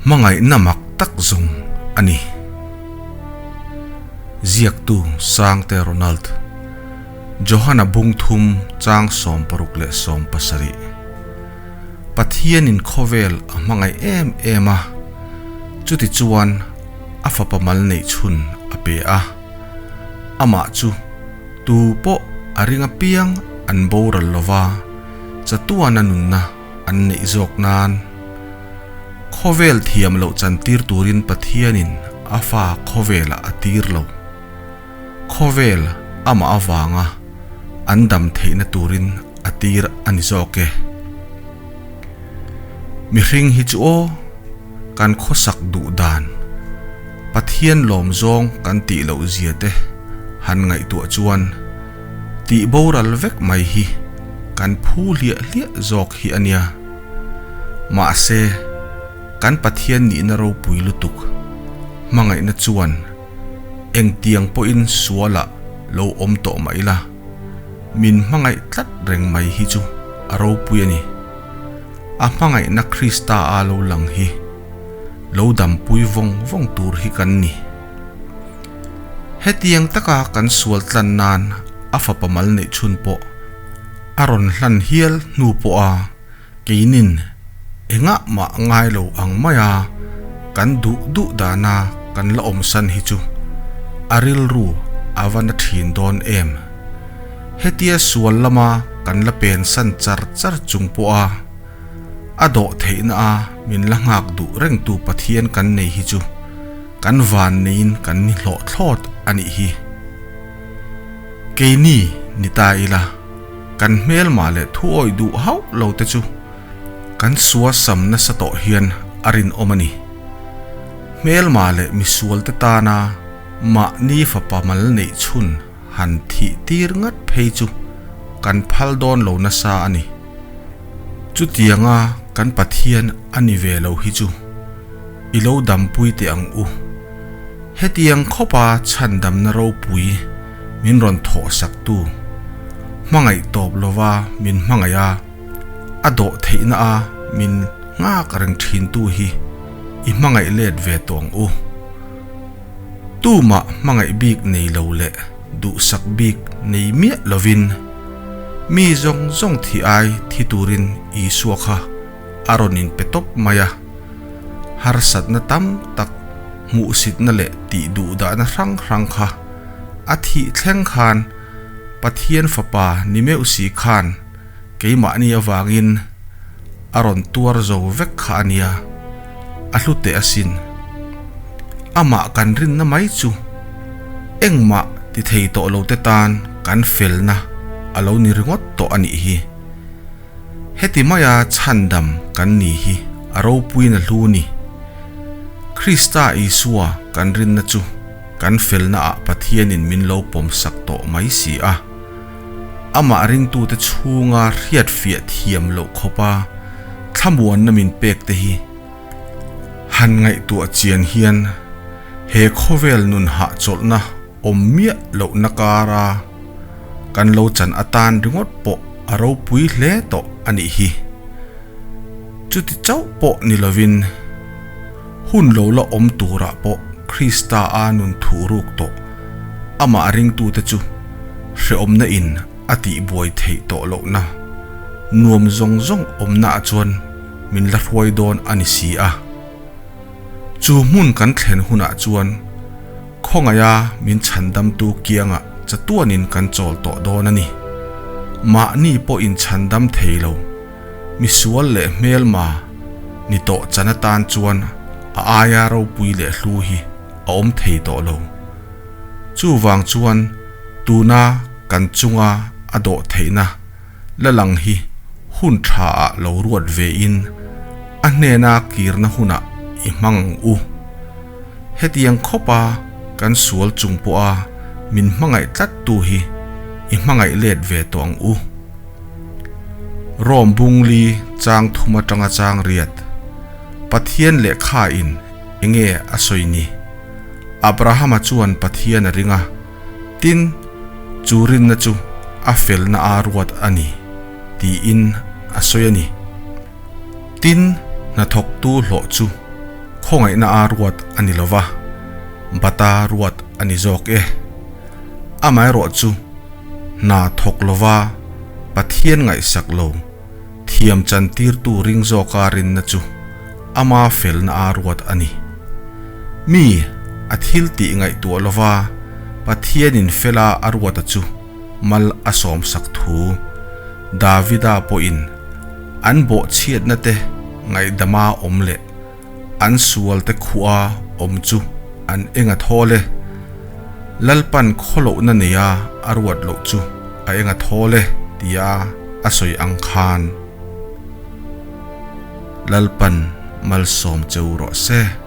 Hmangaihna mak tak zawng a ni. Ziaktu Sangte Ronald, Johana bung thum chang 67. Pathianin khawvel a hmangaih em em a, chutichuan a fapa mal neih chhun a pe a. Amah chu tu pawh a ring apiang an boral lova, chatuana nunna an neih zawk nan. Khawvel thiam loh chantir turin Pathianin a fa khawvelah a tir lo. Khawvel amah avanga an dam theihna turin a tir a ni zawk e. Mihring hi chu aw, kan khawsak duh dan, Pathian lawm zawng kan tih loh zia te han ngaihtuah chuan tih boral vek mai hi kan phu hliah hliah zawk hi a nia. Mahse, kan Pathian nihna ropui lutuk hmangaihna chuan Engtiang pawhin sualah lo awm tawh mah ila, min hmangaih tlat reng mai hi chu a ropui a ni. A hmangaihna Krista a lo lang hi lo dampui vawng vawng tur hi kan ni. Hetiang taka kan sual tlan nan a fapa mal neih chhun pawh a rawn hlan hial hnu pawha Keinin engah mah ngai lo ang maia kan duh duh dana kan la awmsan hi chu a rilru a va na thin dawn em. Hetia sual lama kan la pensan char char chung pawha a dawh theihna a min la nghak duh rengtu Pathian kan nei hi chu kan van neiin kan ni hlawh thlawt a nih hi. Keini ni ta ila. Kan hmelmah leh thu awih duh hauh lo te chu kan sua sam nasa tawh hian a rinawm a ni. Hmelmah leh misual te tana mahni fapa mal neih chhun han thih tir ngat phei chu kan phal dawn lo nasa a ni. Chutianga kan Pathian a ni ve lo hi chu i lo dampui teh ang u. Hetiang khawpa chhandamna ropui min rawn thawhsaktu, hmangaih tawp lova min hmangaih a, a dawh theihna a min nghak reng thintu hi i hmangaih let ve tawh ang u. Tumah hmangaih bik nei lo leh duhsak bik nei miah lovin mi zawng zawng thi ai thi turin Isua kha a rawn inpe tawp mai a. Harsatna tam tak, hmuhsitna leh tih duhdahna hrang hrang kha a thih thleng khan Pathian Fapa ni meuh si khan keimahni avangin a rawn tuar zo vek kha a nia, a hlu teh asin. Amah kan rinna mai chu engmah ti thei tawh lo te tan kan felna a lo ni ringawt tawh a nih hi. Heti maia chhandam kan ni hi a ropuina hlu ni. Krista Isua kan rinna chu kan felnaah Pathianin min lo pawmsak tawh mai si a. Amah ringtute chhunga hriatfiah thiam loh khawpa thlamuanna min pek te hi han ngaihtuah chian hian he khawvel nun hahchawlhna awm miah lohna kara kan lo chan atan ringawt pawh a ropui hle tawh a nih hi. Chuti chauh pawh ni lovin hun lo la awm turah pawh Krista a nun thuh ruk tawh amah ringtute chu hrehawmna in a tihbuai theih tawh lohna nuam zawng zawng awmnaah chuan min la hruai dawn a ni si a. Chu hmun kan thlen hunah chuan Khawngaiha min chhandamtu kiangah chatuanin kan chawl tawh dawn a ni. Mahni pawh inchhandam thei lo, misual leh hmelma ni tawh chan atan chuan a aia ropui leh hlu hi a awm thei tawh lo. Chuvang chuan tuna kan chunga a dawh theihna la lang hi hun tha ah lo ruat ve in a hnena kirna hunah i hmang ang u. Hetiang khawpa kan sual chung pawha min hmangaih tlat tu hi i hmangaih let ve tawh ang u. Rom bungli chang thum atanga chang riat Pathian lehkha in enge a sawi ni? Abrahama chuan Pathian a ring a. Tin, chu rinna chu a felna a ruat a ni, tiin a sawi a ni. Tin, hnathawktu hlawh chu Khawngaihna a ruat a ni lova, bata ruat a ni zawk e. Amaherawhchu, hna thawk lova Pathian ngaihsak lo thiam chantirtu ring zawka rinna chu ama felna a ruat a ni. Mi a thil tih ngaihtuah lova Pathianin fela a ruata chu mal a sawmsak thu Davida pawhin an bawhchhiatna te ngaihdama awm leh an sual te khuaa awm chu an eng a thawl e. Lalpan khawlohna neia a ruat loh chu a eng a thawl e tia a sawi ang khan Lalpan malsawm cheu rawh se.